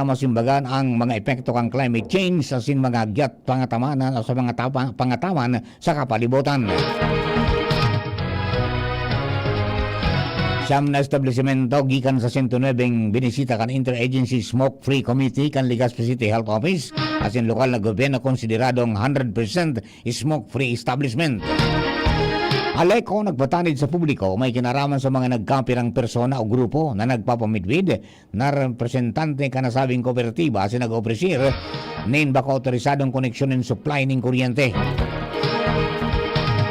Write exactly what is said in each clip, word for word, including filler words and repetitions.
masimbagan ang mga epekto kan climate change asin mga agyat pangataman sa mga tapa-, pangataman sa kapalibutan. Siyam na establisimento gikan sa sento nuebeng binisita kan Interagency Smoke Free Committee kan Legazpi City Health Office asin lokal na gobyerno konsideradong hundred percent smoke-free establishment. Aleco nagpatanid sa publiko may kinaraman sa mga nagkapirang persona o grupo na nagpapamidbid na representante kan nasabing kooperatiba asin nag-opresir nin bako otorisadong koneksyon nin supply nin kuryente.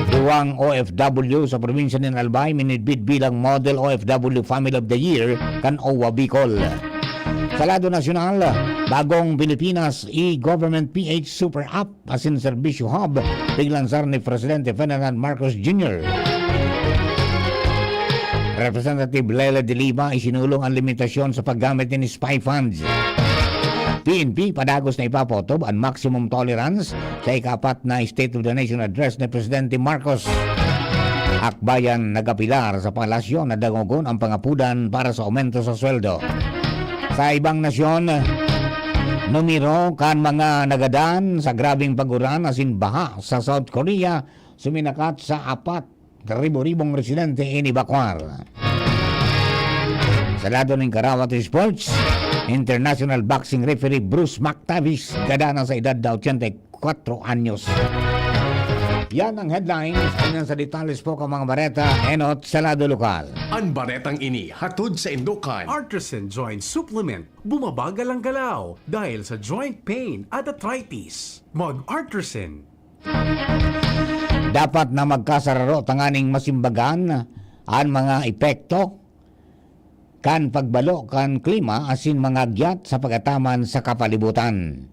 Duwang O F W sa probinsya nin Albay minidbid bilang Model O F W Family of the Year kan O W A Bicol. Sa lado nasyonal, Bagong Pilipinas e-Government P H Super App asin Serbisyo Hub, piglansar ni Presidente Ferdinand Marcos Junior. Representative Leila de Lima isinulong an limitasyon sa paggamit nin spy funds. P N P padagos na ipapotob an maximum tolerance sa ikaapat na State of the Nation Address ni Presidente Marcos. Akbayan nagapilar sa palasyo na dangogon ang pangapudan para sa aumento sa sweldo. Sa ibang nasyon, numero kan mga nagadan sa grabeng pag-uran asin baha sa South Korea suminakat sa apat ribo-ribong residente inibakwar. Sa lado nin karawat sports, international boxing referee Bruce McTavish gada na sa edad na ochenta y cuatro anyos. Yan ang headlines. Ganyan sa detalles po ang mga bareta, enot sa lado lokal. An baretang ini hatod sa indukan. Artisan Joint Supplement. Bumabagal ang galaw dahil sa joint pain at arthritis. Mag Artisan. Dapat na magkasararo tanganing masimbagan an mga epekto kan pagbalo kan klima asin mga agyat sa pag-ataman sa kapalibutan.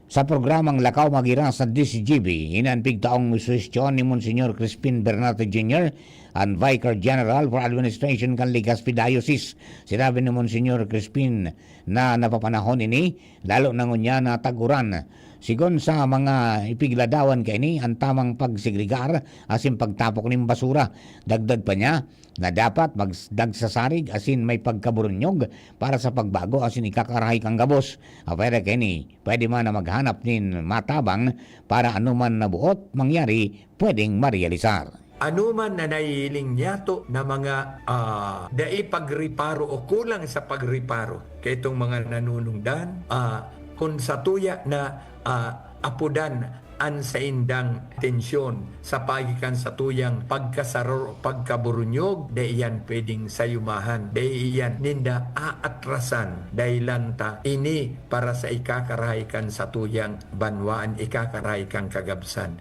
Sa programang Lakaw Magira sa D C G B, ini an pigtaong suhestyon ni Monsignor Crispin Bernarte Junior, an Vicar General for Administration kan Legazpi Diocese. Sinabi ni Monsignor Crispin na napapanahon ini, lalo na ngunyan na tag-uran. Sigon sa mga ipigladawan kaini, an tamang pagsegregar asin pagtapok nin basura. Dagdag pa niya, na dapat mag-, nagsasarig asin may pagkaburunyog para sa pagbago asin ikakarahay kan gabos. Apwera kaini, pwede man na maghanap nin matabang para anoman na buot mangyari, pwedeng marealisar. Anoman na nahihiling niyato na mga, ah, dai pagreparo o kulang sa pagreparo kaitong mga nanunungdan, ah, kun satuya na, ah, apodan an saindang atensyon sa paagi kan satuyang pagkasararo, pagkaburunyog, dai iyan pwedeng sayumahan, dai iyan ninda aatrasan, dahilan ta ini para sa ikakarahay kan satuyang banwaan, ikakarahay kan kagabsan.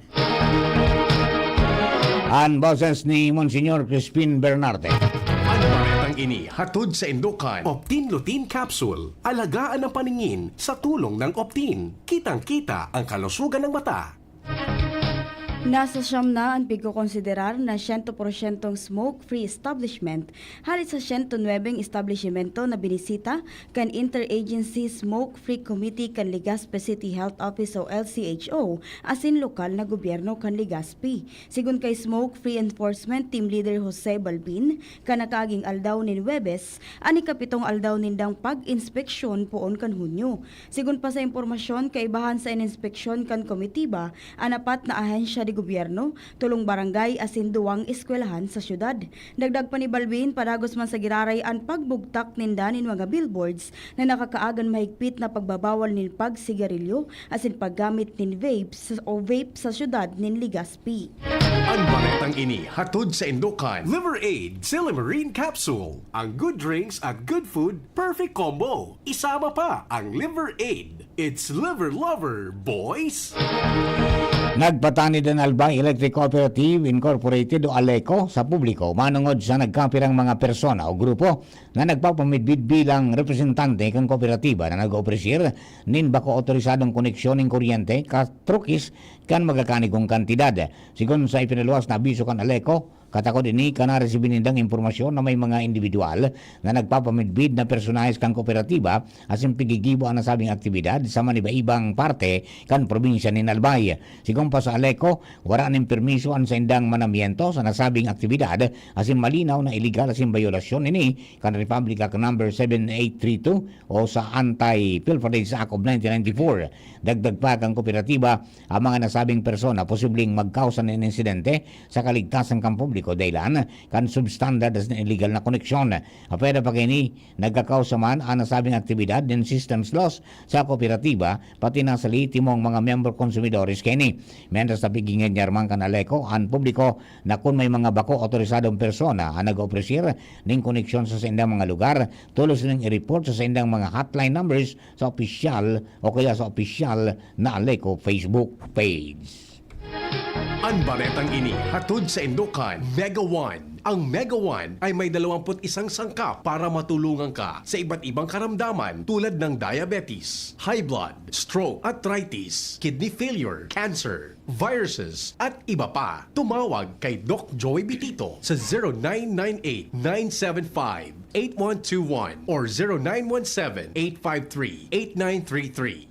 An boses ni Monsignor Crispin Bernarte. An baretang ini hatod sa indukan. Optin Lutein Capsule. Alagaan ang paningin sa tulong ng Optin. Kitang-kita ang kalusugan ng mata. Nasa siyam na an pigkokonsiderar na siyento porsyentong smoke-free establishment hali sa siyento nuebeng establishimento na binisita kan Interagency Smoke Free Committee kan Legazpi City Health Office o L C H O asin lokal na gobyerno kan Legazpi. Sigon kay Smoke Free Enforcement Team Leader Jose Balbin, kan nakaaging aldaw nin Huwebes, an ikapitong aldaw nindang pag-inspeksyon poon kan Hunyo. Sigon pa sa impormasyon, kaibahan sa ininspeksyon kan komitiba, an apat na ahensya de gobyerno, tolong barangay asin duwang eskwelahan sa syudad. Dagdag pa ni Balbin, padagos man sa giraray an pagbugtak ninda nin mga billboards na nakakaagan mahigpit na pagbabawal nin pagsigarilyo asin paggamit nin vapes o vape sa syudad nin Legazpi. An baretang ini hatod sa indukan. Liver Aid Silymarin Capsule. Ang good drinks at good food, perfect combo. Isama pa ang Liver Aid. It's Liver Lover, boys! Nagpatanid an Albay Electric Cooperative Incorporated o Aleco sa publiko manongod sa nagkapirang mga persona o grupo na nagpapamidbid bilang representante kan kooperatiba na nag-opresir nin bako otorisadong koneksyon nin kuryente, katrukis kan magakanigong kantidad. Sigon sa ipinaluwas na abiso kan Aleco, Katakod ini kan naresibi nindang impormasyon na may mga individual na nagpapamidbid na personahes kan kooperatiba asin pigigibo an nasabing aktibidad sa maniba-ibang parte kan probinsya nin Albay. Sigon pa sa Aleco, wara nin permiso an saindang manamiento sa nasabing aktibidad asin malinaw na iligal asin bayolasyon ini kan Republic Act Number seven eight three two o sa Anti-Pilferage Act of nineteen ninety-four. Dagdag pa kan kooperatiba, ang mga nasabing persona posibleng magkausa nin insidente sa kaligtasan kan publiko dahilan kan substandard asin iligal na koneksyon. Apwera pa kaini, nagkakausa man an nasabing aktibidad nin systems loss sa kooperatiba, pati na sa lehitimong mga miyembro konsumidores kaini. Mientras, napiginganyar man kan Aleco an publiko na kun may mga bako awtorisadong persona an nag-opresyar nin koneksyon sa saindang mga lugar, tolos ning i-report sa saindang mga hotline numbers sa opisyal o kaya sa opisyal na Aleco Facebook page. An baretang ini hatod saindo kan Mega One. Ang Mega One ay may dalawampu't isang sangkap para matulungan ka sa iba't ibang karamdaman tulad ng diabetes, high blood, stroke, arthritis, kidney failure, cancer, viruses, at iba pa. Tumawag kay Doc Joey Bitito sa zero nine nine eight, nine seven five, eight one two one or zero nine one seven, eight five three, eight nine three three.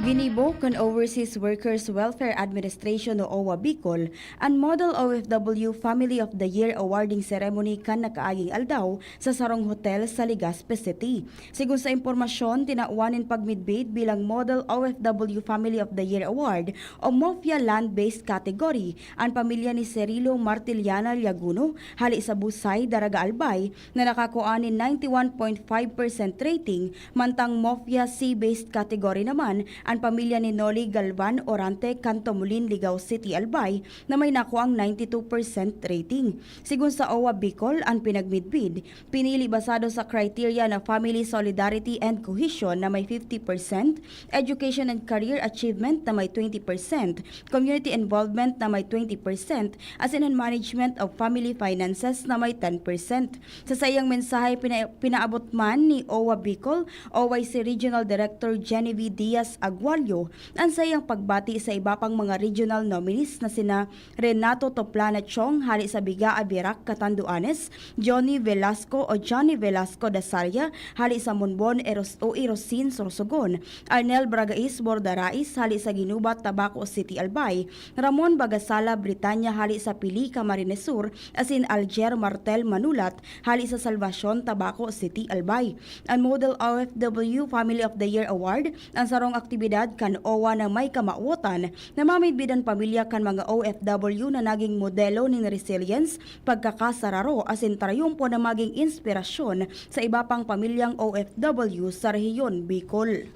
Ginibo kan Overseas Workers Welfare Administration o OWWA Bicol an Model OFW Family of the Year Awarding Ceremony kan nakaaging aldaw sa sarong hotel sa Legazpi City. Sigon sa impormasyon, tinawan nin pagmidbid bilang Model OFW Family of the Year Award o MOFYA Land-Based Category an pamilya ni Cirilo Martiliana Liaguno hali sa Busay, Daraga Albay, na nakakua nin ninety one point five percent rating, mantang MOFYA Sea-Based Category naman an pamilya ni Noli Galvan Orante, Cantomolin, Ligao City, Albay, na may nakuang ninety two percent rating. Sigon sa OWWA Bicol, an pinagmidbid, pinili basado sa criteria na Family Solidarity and Cohesion na may fifty percent, Education and Career Achievement na may twenty percent, Community Involvement na may twenty percent, asin an Management of Family Finances na may ten percent. Sa saiyang mensahe, pina- pinaabot man ni OWWA Bicol, OYC Regional Director Genevieve Diaz Agualio, an saiyang pagbati sa iba pang mga regional nominees na sina Renato Toplana Chong hali sa Bigaa, Virac, Catanduanes, Johnny Velasco o Johnny Velasco Dasaria hali sa Monbon, Eros o Irosin, Sorsogon, Arnel Bragais Bordarais hali sa Ginubat, Tabaco City, Albay, Ramon Bagasala Britanya hali sa Pili, Camarines Sur, asin Alger Martel Manulat hali sa Salvacion, Tabaco City, Albay. An Model OFW Family of the Year Award, an sarong aktibidad kan OWWA na may kamawotan na mamidbid an pamilya kan mga OFW na naging modelo nin resilience, pagkakasararo asin trayumpo na maging inspirasyon sa iba pang pamilyang OFW sa rehiyon Bicol.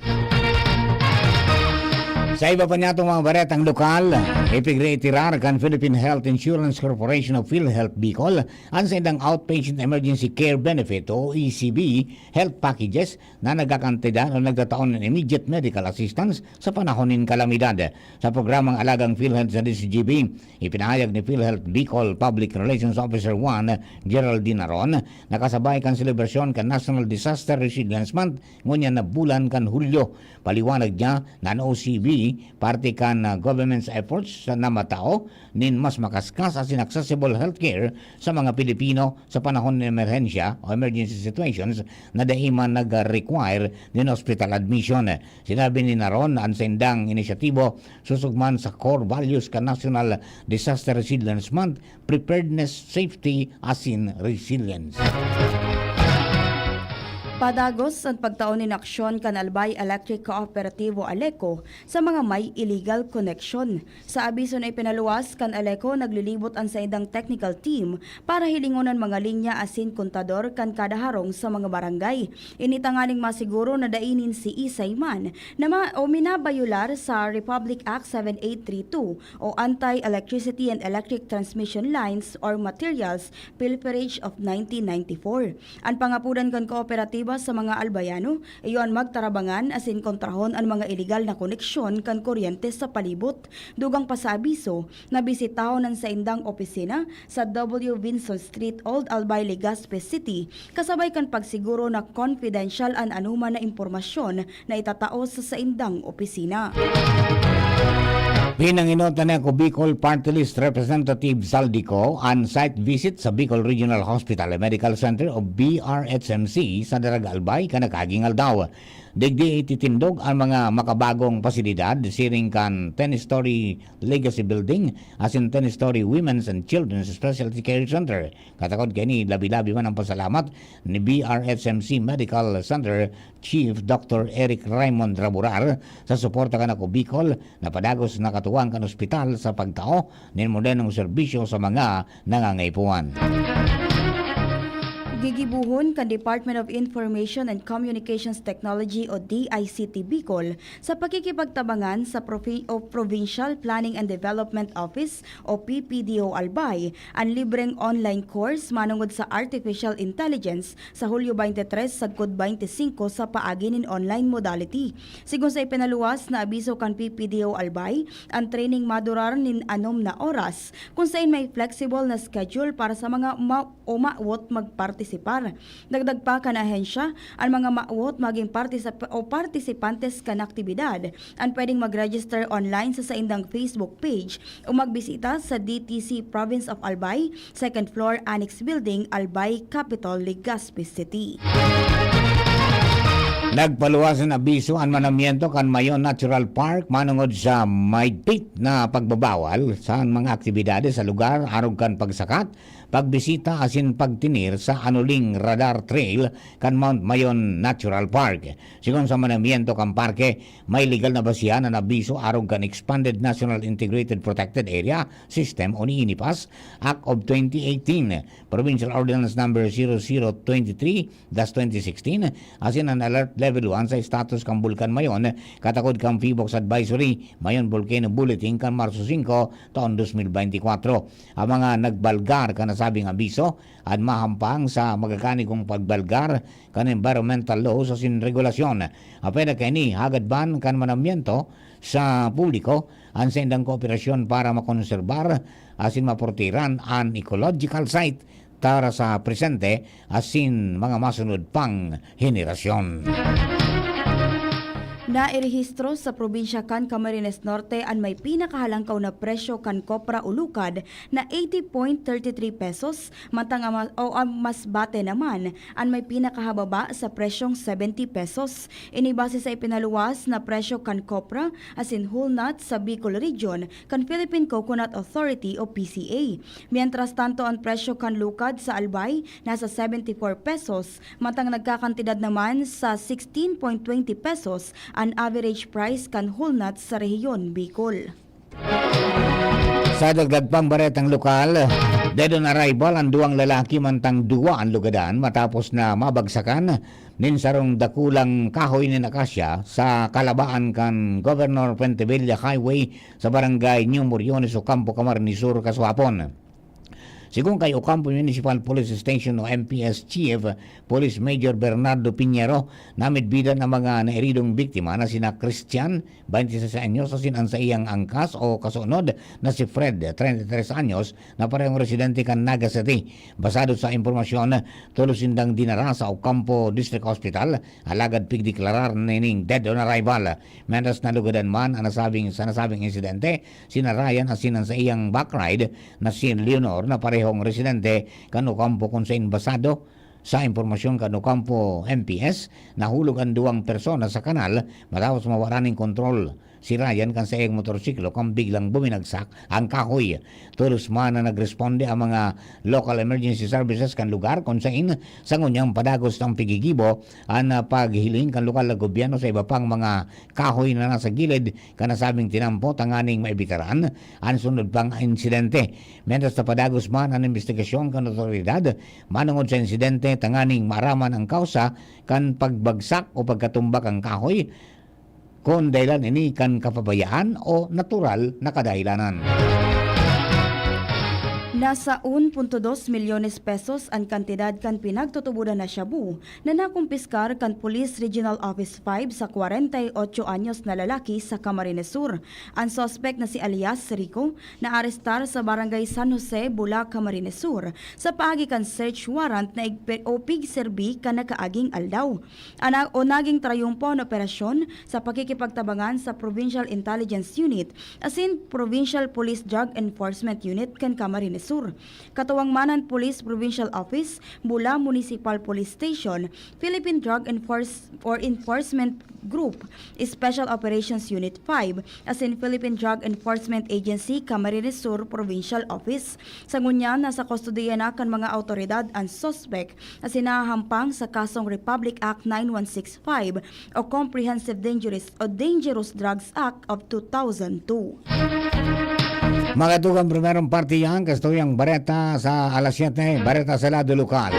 Sa iba pa niyatong mga baretang lokal, ipigreitirar kan Philippine Health Insurance Corporation o PhilHealth Bicol an saindang Outpatient Emergency Care Benefit o E C B health packages na nagkakantidad o nagtatao nin immediate medical assistance sa panahon nin kalamidad. Sa programang Alagang PhilHealth sa D Z G B, ipinahayag ni PhilHealth Bicol Public Relations Officer one, Geraldine Aron, na kasabay kan selebrasyon kan National Disaster Resilience Month ngunyan na bulan kan Hulyo. Paliwanag niya na an O C B, parte kan, ah, government's efforts na matao nin mas makaskas asin accessible healthcare sa mga Pilipino sa panahon nin emerhensya o emergency situations na dai man nag-require nin hospital admission. Sinabi ni Naron na an saindang inisyatibo susog man sa core values kan National Disaster Resilience Month, preparedness, safety, asin resilience. Padagos an pagtao nin aksyon kan Albay Electric Cooperativo, Aleco, sa mga may illegal connection. Sa abiso na ipinaluwas kan Aleco, naglilibot an saindang technical team para hilingon an mga linya asin kontador kan kada harong sa mga barangay. Ini tanganing masiguro na dai nin siisay man na ma- o minabayolar sa Republic Act seven eight three two o Anti-Electricity and Electric Transmission Lines or Materials Pilferage of nineteen ninety-four. An pangapodan kan kooperatiba sa mga Albayano, iyo an magtarabangan asin kontrahon an mga iligal na koneksyon kan kuryente sa palibot. Dugang pa sa abiso, nabisitahon an saindang opisina sa W Vinson Street, Old Albay, Legazpi City, kasabay kan pagsiguro na confidential an anoman na impormasyon na itatao sa saindang opisina. Pinanginotan ni Ako Bicol Party List Representative Zaldy Co an site visit sa Bicol Regional Hospital and Medical Center o B R H M C sa Daraga Albay kan nakaaging aldaw. Digdi ititindog an mga makabagong pasilidad siring kan ten-story Legacy Building asin ten-story Women's and Children's Specialty Care Center. Katakod kaini, labi-labi man ang pasalamat ni B R H M C Medical Center Chief Doctor Eric Raymond Raburar sa suporta kan Ako Bicol na padagos na katuwang kan ospital sa pagtao nin modernong serbisyo sa mga nangangaipuhan. Gigibohon kan Department of Information and Communications Technology o D I C T Bicol sa pakikipagtabangan sa Provi-, o Provincial Planning and Development Office o P P D O Albay an libreng online course manongod sa artificial intelligence sa Hulyo twenty-three sagkod twenty-five sa paagi nin online modality. Sigon sa ipinaluwas na abiso kan P P D O Albay, an training madurar nin anom na oras, kun saen may flexible na schedule para sa mga ma-, umawot magpartisipar. Dagdag pa kan ahensya, an mga mawot magin partisip-, o partisipantes kan aktibidad an pwedeng mag-register online sa saindang Facebook page o magbisita sa D T C Province of Albay, second floor, Annex Building, Albay, Capitol, Legazpi City. Nagpaluwas nin abiso an manamiento kan Mayon Natural Park manongod sa maigpit na pagbabawal sa mga aktibidades sa lugar arog kan pagsakat, pagbisita asin pagtinir sa Anuling Radar Trail kan Mount Mayon Natural Park. Sigon sa manamiento kan parke, may legal na basihan an abiso arog kan Expanded National Integrated Protected Area System o ni INIPAS Act of twenty eighteen, Provincial Ordinance Number zero zero twenty-three dash twenty sixteen, asin an Alert Level one sa status kan Bulkan Mayon, katakod kan PHIVOLCS Advisory, Mayon Volcano Bulletin kan Marso singko, taon dos mil beintikwatro. Ang mga nagbalgar kan nasabing abiso, an mahampang sa magakanigong pagbalgar kan environmental laws asin regulasyon. Apwera kaini, hagad man kan manamiento sa publiko an saindang kooperasyon para makonserbar asin maportiran an ecological site para sa presente asin mga masunod pang henerasyon. Nairehistro sa probinsya kan Camarines Norte an may pinakahalangkaw na presyo kan kopra o lukad na eighty point thirty three pesos, mantang ang ma-, o ang mas bate naman an may pinakahababa sa presyong seventy pesos. Ini base sa ipinaluwas na presyo kan kopra asin whole nut sa Bicol Region kan Philippine Coconut Authority o P C A. Mientras tanto, an presyo kan lukad sa Albay nasa seventy four pesos, mantang nagkakantidad naman sa sixteen point twenty pesos an average price kan whole nut sa rehiyon Bicol. Sa dagdag pang baretang lokal, dead on arrival an duwang lalaki mantang duwa an lugadan matapos na mabagsakan nin sarong dakulang kahoy nin akasya sa kalabaan kan Governor Fuentebella Highway sa barangay New Moriones, Ocampo, Camarines Sur, kasuhapon. Sigon kay Ocampo Municipal Police Station o M P S Chief Police Major Bernardo Piñero, namidbidan ang mga nairidong biktima na sina Christian, twenty-six anyos, asin an saiyang angkas o kasuunod na si Fred, treinta y tres anyos, na parehong residente kan Naga City. Basado sa impormasyon, tolos sindang dinara sa Ocampo District Hospital, alagad pigdeklarar na ining dead on arrival. Mientras nalugadan man ang nasabing, sa nasabing insidente, sina Ryan asin an saiyang bike ride na si Leonor na parehong residente kan Ocampo, kun sain basado sa impormasyon kan Ocampo M P S, nahulog an duwang persona sa kanal matapos mawara nin kontrol si Ryan kan saiyang motorsiklo kan biglang buminagsak ang kahoy. Tolos man na nagresponde ang mga local emergency services kan lugar, kun sain sa ngunyan padagos na piggigibo an, ah, paghiling kan lokal na gobyerno sa iba pang mga kahoy na nasa gilid kan nasabing tinampo tanganing maibitaran an sunod pang insidente. Mientras napadagos man an imbestigasyon kan awtoridad manongod sa insidente tanganing maaraman ang kausa kan pagbagsak o pagkatumba kan kahoy, kun dahilan ini kan kapabayaan o natural na kadahilanan. Nasa un punto dos milyones pesos an kantidad kan pinagtutubodan na shabu na nakumpiskar kan Police Regional Office five sa kwarenta y otso anyos na lalaki sa Camarines Sur. An suspek na si alias Rico naarestar sa Barangay San Jose, Bula, Camarines Sur, sa paagi kan search warrant na igpe-, o pigserbi kan nakaaging aldaw. Ana o naging trayumpo an operasyon sa pakikipagtabangan sa Provincial Intelligence Unit asin Provincial Police Drug Enforcement Unit kan Camarines Sur. Katuwang man an Police Provincial Office, Bula Municipal Police Station, Philippine Drug Enforce or Enforcement Group, Special Operations Unit five, asin Philippine Drug Enforcement Agency Camarines Sur Provincial Office. Sa ngunyan, nasa kustodiya na kan mga awtoridad an suspek asin nahahampang sa kasong Republic Act nine one six five o Comprehensive Dangerous o Dangerous Drugs Act of two thousand two. Mga tugang, primerong parte yan, kastuyang bareta sa alas siyete, bareta sa lado lokal.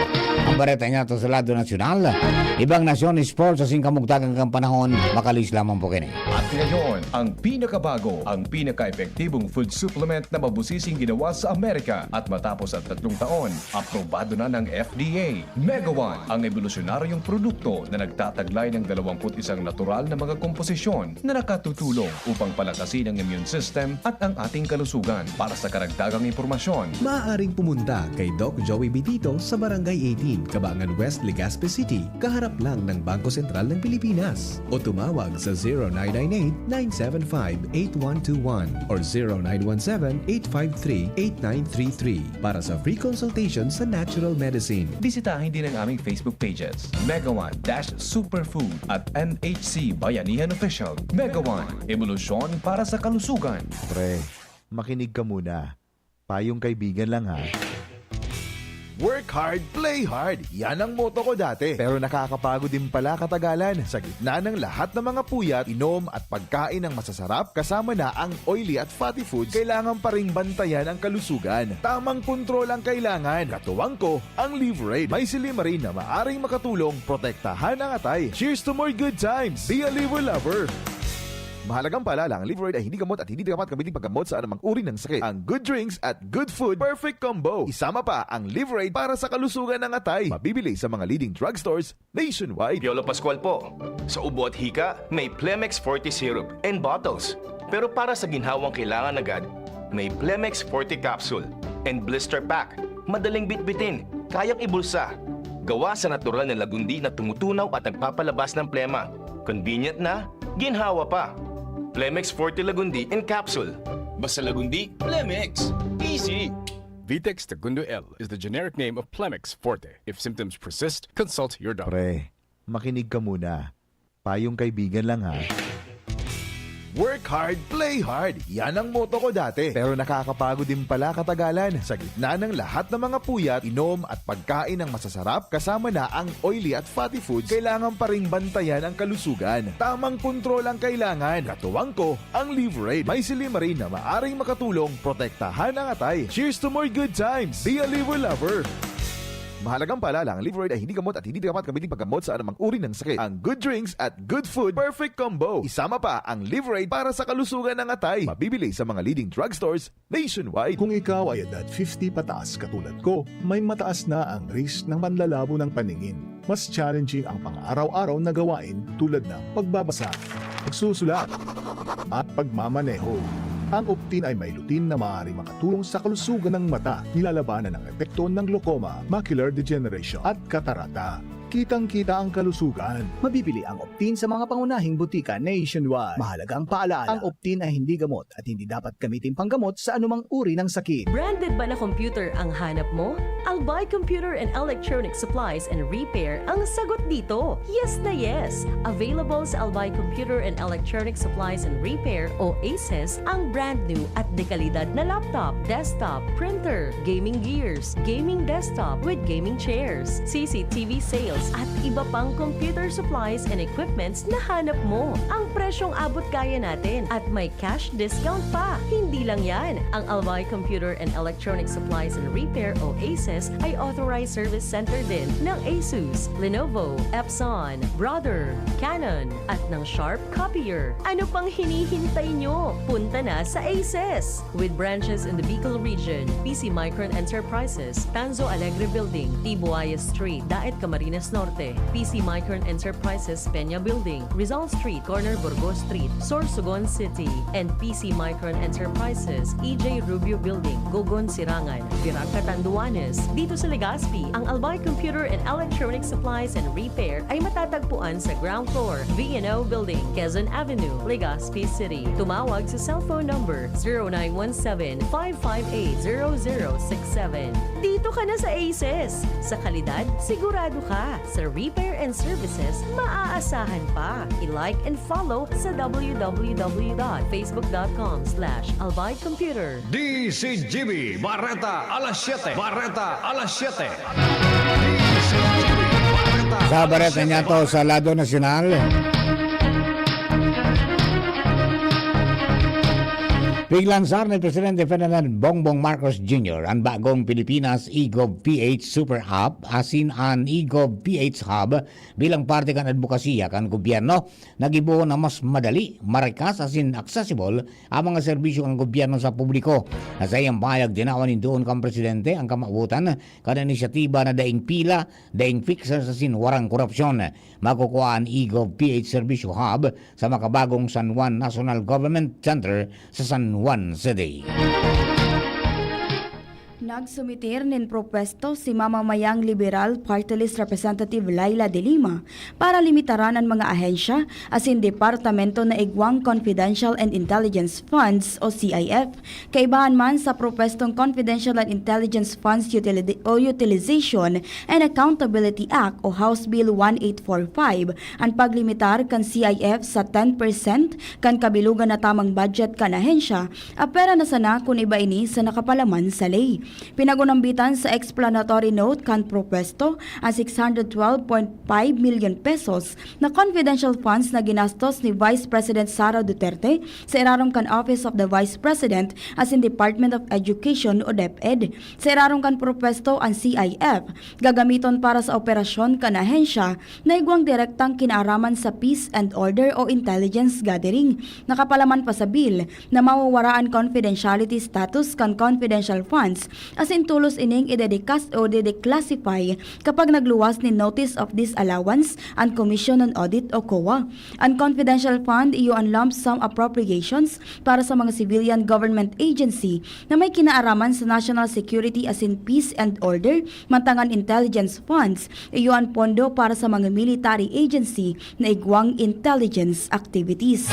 Ang bareta niya to sa lado nasyonal. Ibang nasyon, sports, sa singkamugtagan kang panahon, makalis lamang po kini. At ngayon, ang pinakabago, ang pinaka-epektibong food supplement na mabusising ginawa sa Amerika at matapos ang tatlong taon, aprobado na ng F D A. Megawan, ang ebolusyonaryong produkto na nagtataglay ng dalawampu't isang natural na mga komposisyon na nakatutulong upang palakasin ang immune system at ang ating kalusugan. Para sa karagdagang impormasyon, Maaaring pumunta kay Doc Joey Bitito sa Barangay eighteen, Cabangan West, Legazpi City, kaharap lang ng Bangko Sentral ng Pilipinas. O tumawag sa zero nine nine eight, nine seven five, eight one two one or zero nine one seven, eight five three, eight nine three three para sa free consultation sa natural medicine. Bisitahin din ang aming Facebook pages, Megawan dash Superfood at N H C Bayanihan Official. Megawan, ebolusyon para sa kalusugan. Pre, makinig ka muna. Payong kaibigan lang ha. Work hard, play hard. Yan ang motto ko dati. Pero nakakapagod din pala katagalan. Sa gitna ng lahat ng mga puyat, inom at pagkain ng masasarap, kasama na ang oily at fatty foods, kailangan pa ring bantayan ang kalusugan. Tamang kontrol ang kailangan. Katuwang ko, ang Liverade. May silimarin na maaring makatulong protektahan ang atay. Cheers to more good times! Be a Liver Lover! Mahalagang paalala, ang Liverade ay hindi gamot at hindi dapat gamitin paggamot sa anumang uri ng sakit. Ang good drinks at good food, perfect combo. Isama pa ang Liverade para sa kalusugan ng atay. Mabibili sa mga leading drugstores nationwide. Piolo Pascual po. Sa ubo at hika, may Plemex Forte Syrup and bottles. Pero para sa ginhawang kailangan agad, may Plemex Forte Capsule and Blister Pack. Madaling bitbitin, kayang ibulsa. Gawa sa natural na lagundi na tumutunaw at nagpapalabas ng plema. Convenient na, ginhawa pa. Plemex Forte Lagundi in Capsule. Basta Lagundi, Plemex. Easy! Vitex Tagundo L is the generic name of Plemex Forte. If symptoms persist, consult your doctor. Pre, makinig ka muna. Payong kaibigan lang ha. Work hard, play hard. Yan ang motto ko dati. Pero nakakapagod din pala katagalan. Sa gitna ng lahat ng mga puyat, inom at pagkain ng masasarap, kasama na ang oily at fatty foods, kailangan pa ring bantayan ang kalusugan. Tamang kontrol ang kailangan. Katuwang ko, ang Liverade. May silimarin na maaring makatulong protektahan ang atay. Cheers to more good times! Be a Liver Lover! Mahalagang paalala, ang Liverade ay hindi gamot at hindi dapat gamitin paggamot sa anumang uri ng sakit. Ang good drinks at good food, perfect combo. Isama pa ang Liverade para sa kalusugan ng atay. Mabibili sa mga leading drugstores nationwide. Kung ikaw ay edad fifty pataas katulad ko, may mataas na ang risk ng panlalabo ng paningin. Mas challenging ang pang-araw-araw na gawain tulad ng pagbabasa, pagsusulat, at pagmamaneho. Ang Optin ay may lutein na maaaring makatulong sa kalusugan ng mata, nilalabanan ang epekto ng glaucoma, macular degeneration, at katarata. Kitang-kita ang kalusugan. Mabibili ang Optin sa mga pangunahing butika nationwide. Mahalagang paalala, ang Optin ay hindi gamot at hindi dapat gamitin panggamot sa anumang uri ng sakit. Branded ba na computer ang hanap mo? Albay Computer and Electronic Supplies and Repair ang sagot dito. Yes na yes! Available sa Albay Computer and Electronic Supplies and Repair o ACES ang brand new at dekalidad na laptop, desktop, printer, gaming gears, gaming desktop with gaming chairs, C C T V sales at iba pang computer supplies and equipments na hanap mo. Ang presyong abot kaya natin at may cash discount pa. Hindi lang yan, ang Albay Computer and Electronic Supplies and Repair o ACES ay authorized service center din ng Asus, Lenovo, Epson, Brother, Canon, at ng Sharp Copier. Ano pang hinihintay nyo? Punta na sa ACES! With branches in the Bicol region, P C Micron Enterprises, Tanzo Alegre Building, Tibuaya Street, Daet, Camarines Norte, P C Micron Enterprises, Peña Building, Rizal Street, corner Burgos Street, Sorsogon City, and P C Micron Enterprises, E J Rubio Building, Gogon, Sirangan, Virac, Catanduanes. Dito sa Legazpi, ang Albay Computer and Electronic Supplies and Repair ay matatagpuan sa ground floor, V and O Building, Quezon Avenue, Legazpi City. Tumawag sa cellphone number zero nine one seven, five five eight, zero zero six seven. Dito ka na sa ACES! Sa kalidad, sigurado ka. Sa repair and services, maaasahan pa. I-like and follow sa w w w dot facebook dot com slash albay computer. D C G B Bareta alas siyete. Bareta alas siyete. D C G B Bareta Sa alas bareta siyete. niya to sa lado nasyonal. Piglansar ni Presidente Ferdinand Bongbong Marcos Junior an bagong Pilipinas eGov P H Super App asin an eGov P H Hub bilang parte kan adbokasiya kan gobyerno. Nagibo na mas madali, marikas asin accessible ang mga serbisyo kan gobyerno sa publiko. Sa saiyang pahayag, tinawan nin duon kan presidente ang kamawotan kan inisyatiba na daing pila, daing fixers asin warang korupsyon. Makukua an eGov P H Serbisyo Hub sa makabagong San Juan National Government Center sa San Juan City. Nagsumitir nin propwesto si Mamamayang Liberal Party List Representative Laila de Lima para limitaran an mga ahensya asin departamento na igwang confidential and intelligence funds o C I F. Kaibahan man sa propwestong Confidential and Intelligence Funds Utili- o Utilization and Accountability Act o House Bill one eight four five, an paglimitar kan C I F sa ten percent kan kabilugan na tamang budget kan ahensya, apwera na sana kun iba ini sa nakapalaman sa ley. Pinagunambitan sa explanatory note kan propwesto an six hundred twelve point five million pesos na confidential funds na ginastos ni Vice President Sara Duterte sa irarom kan Office of the Vice President asin Department of Education o DepEd. Sa irarom kan propwesto an C I F gagamiton para sa operasyon kan ahensya na igwang direktang kinaaraman sa peace and order o intelligence gathering. Nakapalaman pa sa bill na mawawara an confidentiality status kan confidential funds asin tolos ining idedikas o dideclassify kapag nagluwas nin notice of disallowance an Commission on Audit o COA. An confidential fund iyo an lump sum appropriations para sa mga civilian government agency na may kinaaraman sa national security asin peace and order, mantang an intelligence funds iyo an pondo para sa mga military agency na igwang intelligence activities.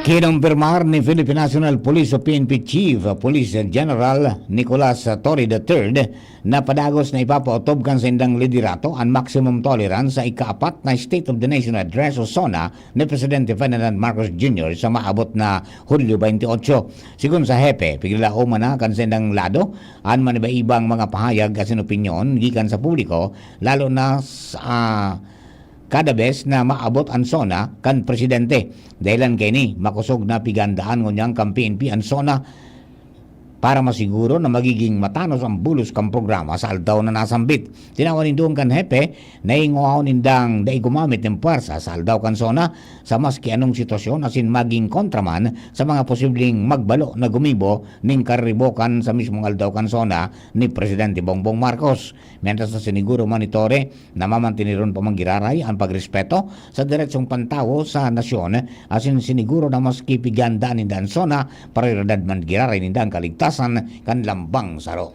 Kinumpirmar ni Philippine National Police o P N P Chief Police General Nicolas Torre the third na padagos na ipapaotob kan saindang liderato an maximum tolerance sa ikaapat na State of the Nation Address o SONA ni Presidente Ferdinand Marcos Junior sa maabot na Hulyo twenty-eight. Sigon sa hepe, piglalauman na kan saindang lado an maniba-ibang mga pahayag asin opinyon gikan sa publiko, lalo na sa, ah, kada bes na maabot an SONA kan presidente. Dahelan kaini, makosog na pigandaan ngunyan kan P N P an SONA para masiguro na magiging matanos ang bulos kan programa sa aldaw na nasambit. Tinawan nin duon kan hepe na hingowahon nindang dai gumamit nin pwersa sa aldaw kan SONA sa maski anong sitwasyon asin maging kontra man sa mga posibleng magbalo na gumibo nin kariribokan sa mismong aldaw kan SONA ni Presidente Bongbong Marcos. Mientras na siniguro man ni Torre na mamantiniron pa man giraray an pagrespeto sa deretsong pantawo sa nasyon, asin siniguro na maski pigandaan ninda an SONA, prioridad man giraray ninda an kaligtasan kan lambang saro.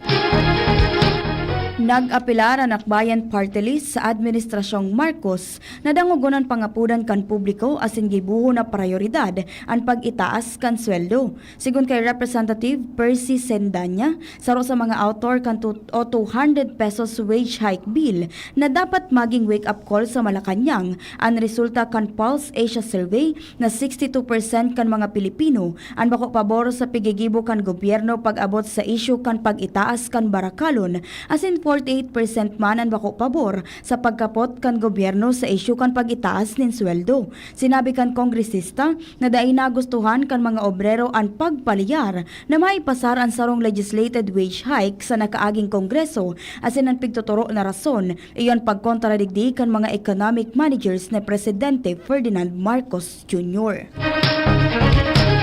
Nag-apelar an Akbayan Party List sa Administrasyong Marcos na dangogon an pangapodan kan publiko asin gibohon na prayoridad an pag-itaas kan sweldo. Sigon kay Representative Percy Sendanya, saro sa mga author kan tu-, o two hundred pesos wage hike bill na dapat maging wake-up call sa Malacañang, an resulta kan Pulse Asia Survey na sixty-two percent kan mga Pilipino an bako pabor sa pigigibo kan gobyerno pag-abot sa isyu kan pag-itaas kan barakalon asin eight percent man an bako pabor sa pagkapot kan gobyerno sa isyu kan pag-itaas nin sweldo. Sinabi kan kongresista na dai nagustuhan kan mga obrero an pagpaliyar na maipasar an sarong legislated wage hike sa nakaaging Kongreso, asin an pigtutoro na rason, iyo an pagkontra digdi kan mga economic managers ni Presidente Ferdinand Marcos Junior.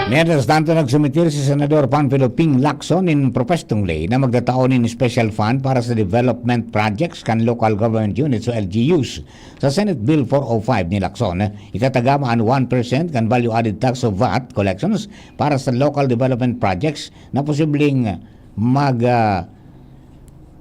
Mientras tanto, nagsumitir si Senador Panfilo Ping Lacson nin proposed ley na magtatao nin special fund para sa development projects kan local government units o L G Us. Sa Senate Bill four oh five ni Lacson, itatagama an one percent kan value-added tax o vat collections para sa local development projects na posibleng mag, ah,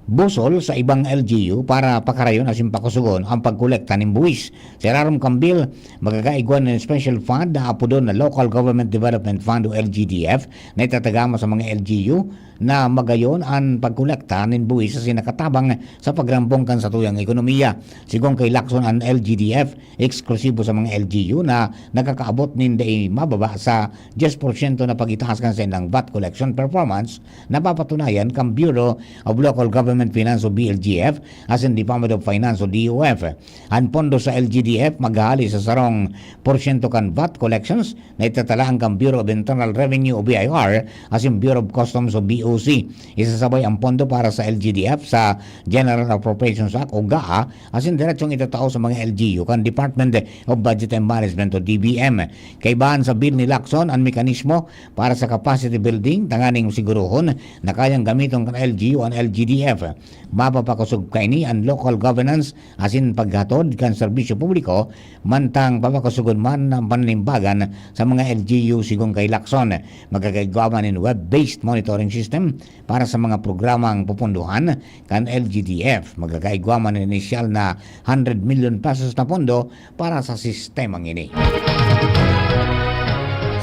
busol sa ibang L G U para pakarayon asin pakusugon ang pagkolekta nin buwis. Sa irarom kan bill, magkakaigwa nin special fund na apodon na Local Government Development Fund o L G D F na itatagama sa mga L G U na magayon an pagkolekta nin buwis asin nakatabang sa pagrambong kan satuyang ekonomiya. Sigon kay Lacson, an L G D F eksklusibo sa mga L G U na nakakaabot nin dai mababa sa diyes porsyento na pag-itaas kan saindang vat collection performance na papatunayan kan Bureau of Local Government Finance o B L G F asin Department of Finance o D O F. An pondo sa L G D F maghahali sa sarong porsyento kan vat collections na itatalaan kan Bureau of Internal Revenue o B I R asin Bureau of Customs o B O C. Isasabay an pondo para sa L G D F sa General Appropriations Act o GAA asin diretsong itatao sa mga L G U kan Department of Budget and Management o D B M. Kaibahan sa bill ni Lacson an mekanismo para sa capacity building tanganing sigurohon na kayang gamiton kan L G U an L G D F. Mapapakosog kaini an local governance asin paghatod kan serbisyo publiko, mantang papakosogon man an pananimbagan sa mga L G U. Sigon kay Lacson, magkakaigwa man nin web-based monitoring system para sa mga programang pupundohan kan L G D F. Magkakaigwa man nin inisyal na hundred million pesos na pondo para sa sistemang ini.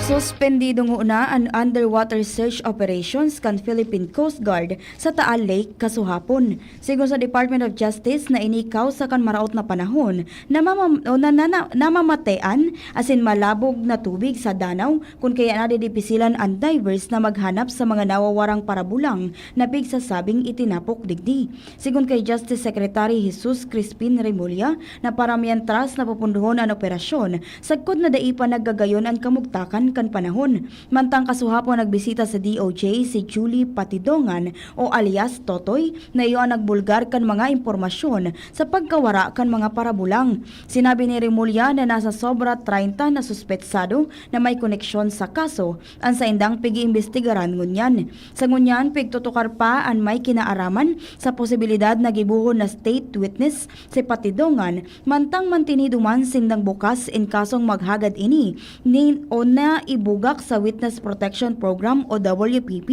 Suspendido ngona an underwater search operations kan Philippine Coast Guard sa Taal Lake kasuhapon. Sigon sa Department of Justice na ini kausa kan maraot na panahon na mamam-, o na, na, na, namamatean asin malabog na tubig sa danaw, kun kaya nadidipisilan an divers na maghanap sa mga nawawarang parabulang na pigsasabing itinapok digdi. Sigon kay Justice Secretary Jesus Crispin Remulla, na para mientras napupundohon an operasyon, sagkod na dai pa naggagayon an kamugtakan kan panahon. Mantang kasuhapon nagbisita sa D O J si Julie Patidongan o alias Totoy, na iyo an nagbulgar kan mga impormasyon sa pagkawara kan mga parabulang. Sinabi ni Remulla na nasa sobra treinta na suspetsado na may koneksyon sa kaso an saindang pig-iimbestigaran ngunyan. Sa ngunyan, pigtutukar pa an may kinaaraman sa posibilidad na gibohon na state witness si Patidongan, mantang mantinido man sindang bukas in kasong maghagad ini nin o naibugak sa Witness Protection Program o W P P.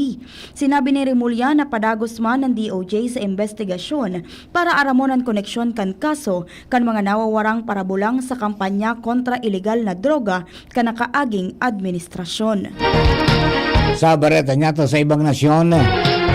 Sinabi ni Remulla na padagos man an D O J sa imbestigasyon para aramon an koneksyon kan kaso kan mga nawawarang parabulang sa kampanya kontra ilegal na droga kan nakaaging administrasyon. Sa bareta niyato sa ibang nasyon,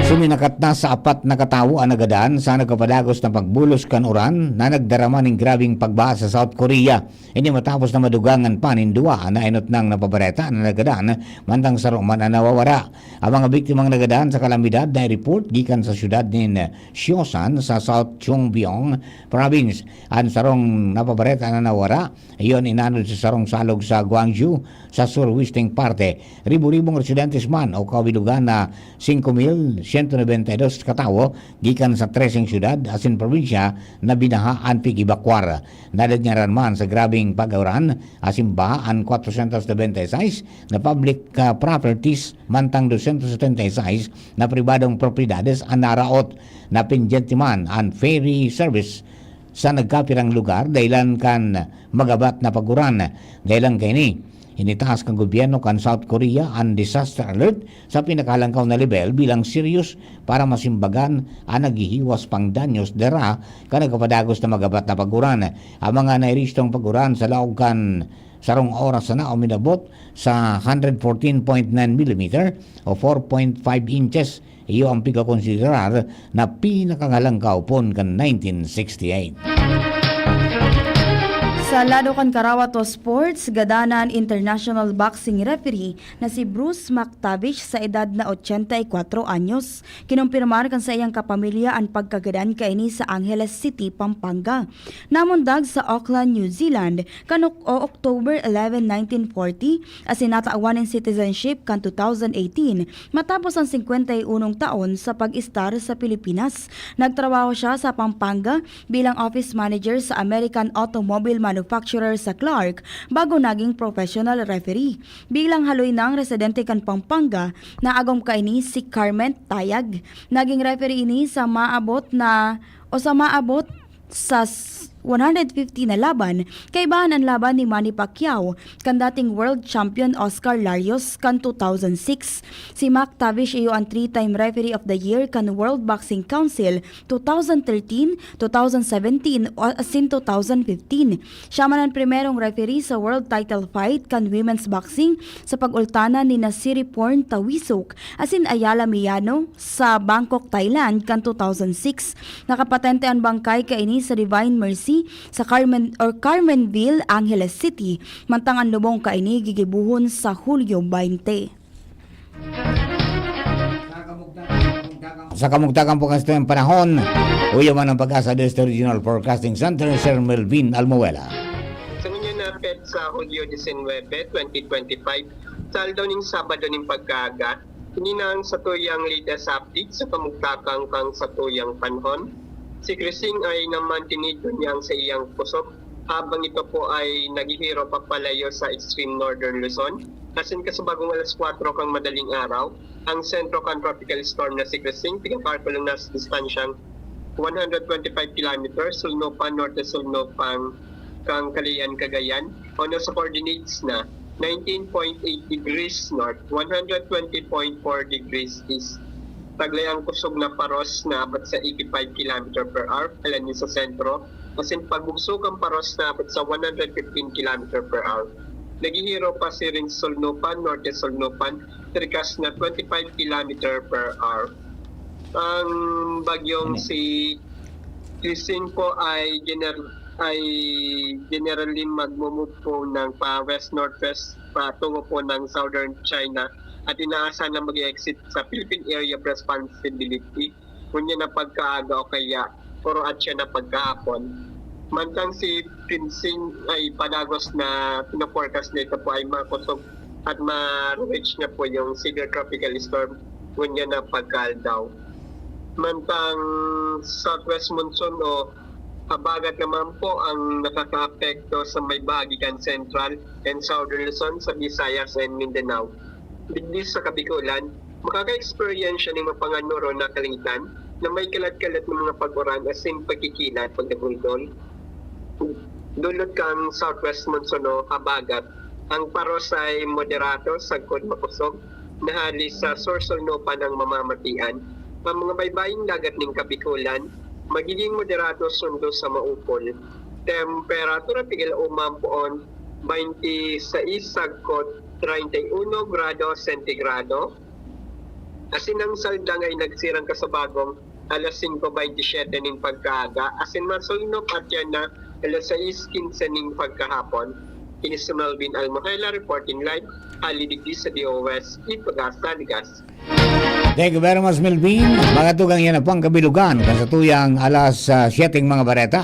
suminakat na sa apat na katawo an nagadan sa nagkapadagos na pagbulos kan uran na nagdarama nin grabeng pagbaha sa South Korea. Ini matapos na madugangan pa nin duwa na inot nang napabareta na nagadan, mantang saro man an nawawara. Ang mga biktimang nagadan sa kalamidad na report gikan sa syudad nin Siosan sa South Chungcheong Province. An sarong napabareta na nawara, iyon inanod sa sarong salog sa Gwangju, sa surwesteng parte. Ribo-ribong residentes man o kabilugan na singko mil siyento nobenta y dos katawo gikan sa treseng syudad asin probinsya na binaha an pig-ebakwar. Nadadyaran man sa grabeng pag-uran asin baha an kwatrosyentos nobenta y seis na public, ah, properties, mantang dosyentos setenta y seis na pribadong propiedades an naraot. Napendyente man an ferry service sa nagkapirang lugar dahilan kan magabat na pag-uran. Dahilan kaini, initaas kan gobyerno kan South Korea an disaster alert sa pinakahalangkaw na lebel bilang seryos para masimbagan an naghihiwas pang danyos dara kan nagkapadagos na magabat na pag-uran. Ang mga nairehistro pag-uran sa laog kan sarong oras sana uminabot sa hundred fourteen point nine millimeter o four point five inches. Iyo ang pigkakonsiderar na pinakahalangkaw pon kan nineteen sixty-eight. Sa Sa lado kan Karawato Sports, gadanan international boxing referee na si Bruce McTavish sa edad na ochenta y kuwatro anyos. Kinumpirmar kan saiyang kapamilya an pagkagadan kaini sa Angeles City, Pampanga. Namundag sa Auckland, New Zealand, kan Ok-, o October eleven, nineteen forty, asin natawan nin citizenship kan two thousand eighteen, matapos ang singkwenta y unong taon sa pag-estar sa Pilipinas. Nagtrabaho siya sa Pampanga bilang office manager sa American Automobile Manufacturer sa Clark bago naging professional referee. Bilang haloy nang residente kan Pampanga, naagom kaini si Carmen Tayag. Naging referee ini sa maabot na, o sa maabot sa s-, one hundred fifty na laban, kaibahan an laban ni Manny Pacquiao kan dating world champion Oscar Larios kan two thousand six. Si Mac Tavish iyo an three-time Referee of the Year kan World Boxing Council two thousand thirteen, two thousand seventeen, o asin two thousand fifteen. Siya man an primerong referee sa world title fight kan women's boxing sa pag-ultanan ni Nasiri Porn Tawisuk asin Ayala Miano sa Bangkok, Thailand kan two thousand six. Nakapatente an bangkay kaini sa Divine Mercy sa Carmen or Carmenville, Angeles City, mantang an lubong kaini gigibohon sa Hulyo twenty. Sa kamugtakan po kan panahon, huyo man ang Pag-asa District Regional Forecasting Center, Sir Melvin Almuela. Sa ngunyan na petsa, Hulyo disinwebe, twenty twenty-five, sa aldaw ning Sabado ning pagkaaga, ini na ang satuyang latest update sa kamugtakan kan satuyang panahon. Si Crising ay namantinig ngunyan sa iyang kusog, habang ito po ay naghihiro papalayo sa extreme northern Luzon. Asin kasabagong alas kwatro kan madaling araw, ang sentro kan tropical storm na si Crising, pigakalkulo na sa distansyang one hundred twenty-five kilometers, sulnupan, norte-sulnupan kan Calayan, Cagayan, o nasa coordinates na nineteen point eight degrees north, one hundred twenty point four degrees east. Taglay ang kusog na paros na abot sa eighty-five kilometer per hour, alangan sa sentro, asin pagbugso kan paros na abot sa one hundred fifteen kilometer per hour. Naghihiro pasiring sa sulnupan, norte-sulnupan, trikas na twenty-five kilometer per hour. Ang bagyong Ano? si Crising po ay gener-, ay generally magmo-move po ng pa west-northwest patungo po ng southern China at inaasahan na mag-exit sa Philippine Area of Responsibility ngunyan na pagkaaga o kaya puro atya na pagkahapon. Mantang si Crising ay padagos na pino-forecast na ito po ay makusog at ma-reach na po yung severe tropical storm ngunyan na pagkaaldaw. Mantang southwest monsoon o habagat naman po ang nakakaapekto sa may bahagi kan Central and Southern Luzon sa Visayas and Mindanao. Digdi sa Kabikulan, makaka-eksperyensya nin mapanganoro na kalangitan na may kalat-kalat na mga pag-uran asin pagkikilat, pagdagulgol. Dulot kan southwest monsoon o habagat, ang paros ay moderato sagkod makusog na hali sa sur-sulnupan ang mamamatian. Ang mga baybaying dagat nin Kabikulan, magiging moderato sundo sa maupol. Temperatura pigil uman poon, twenty-six sagkod treinta y uno grado sentigrado. Asin ang saldang ay nagsirang kasabagong alas singko bentisiete nin pagkaaga, asin masulnop at yan na alas sais kinse nin pagkahapon. Ini si Melvin Almohela reporting live, hali digdi sa D O S, Pag-asa, Ligas. Thank you very much, Melvin. Mga tugang, yan ang pangkabilugan kan satuyang alas, ah, siyete mga bareta.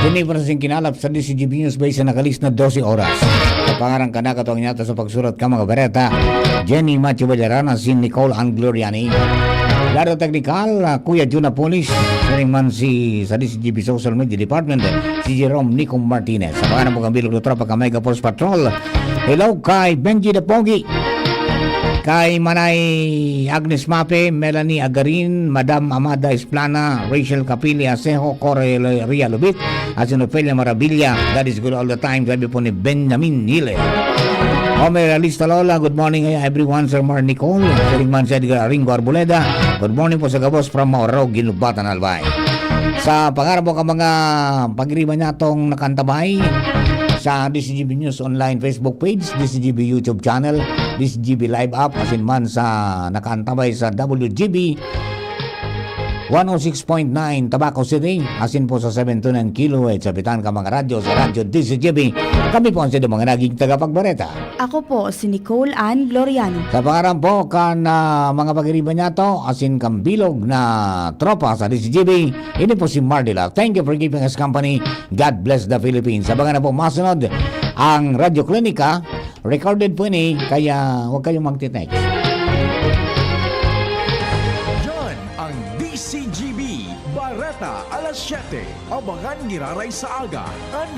Kini po na sing kinalap sa D C G B News Base na nakalis na dose oras. Sa pangaran ka na, katuwang niya sa pagsurat ka, mga bareta, Jenny Matthew Valderrama, si Nicole Ann Gloriani. Lado teknikal, ah, Kuya Jun Apolis, siring man si sa D C G B Social Media Department, si Jerome Nico Martinez. Sa pangaran po kang Bilog na Tropa, ka Mega Force Patrol. Hello kay Benji the Pogi, kay Manay Agnes Mape, Melanie Agarin, Madam Amada Esplana, Rachel Capili Asejo, Corey Ria Lubit, at si Ofelia Marabilia. God is good all the time, sabi po ni Benjamin Nile. Omer Realista Lola, good morning, ay everyone, Sir Mar Nicole, Sir Ingman, si Edgar Aringo Arboleda. Good morning po sa gabos from Maurao, Guinobatan, Albay. Sa pangaran po ka mga pagiriba niya tong nakantabay sa D C G B News Online Facebook page, D C G B YouTube channel, D C G B Live app, asin man sa nakaantabay sa W G B one oh six point nine Tabaco City, asin po sa seven two nine kilohertz sa Bitan ka mga radyo, sa Radyo D C G B. Kami po ang sadya mga naging tagapagbareta. Ako po si Nicole Ann Gloriano. Sa pangaran po kan, ah, mga pagiriba niya to, asin kan bilog na tropa sa D C G B, ini po si Mardila. Thank you for keeping us company. God bless the Philippines. Abangan na po masunod ang Radyo Klinika. Recorded po ini, kaya huwag kayong magtitext. Yan ang D C G B, Bareta alas siyete. Abangan giraray sa aga, an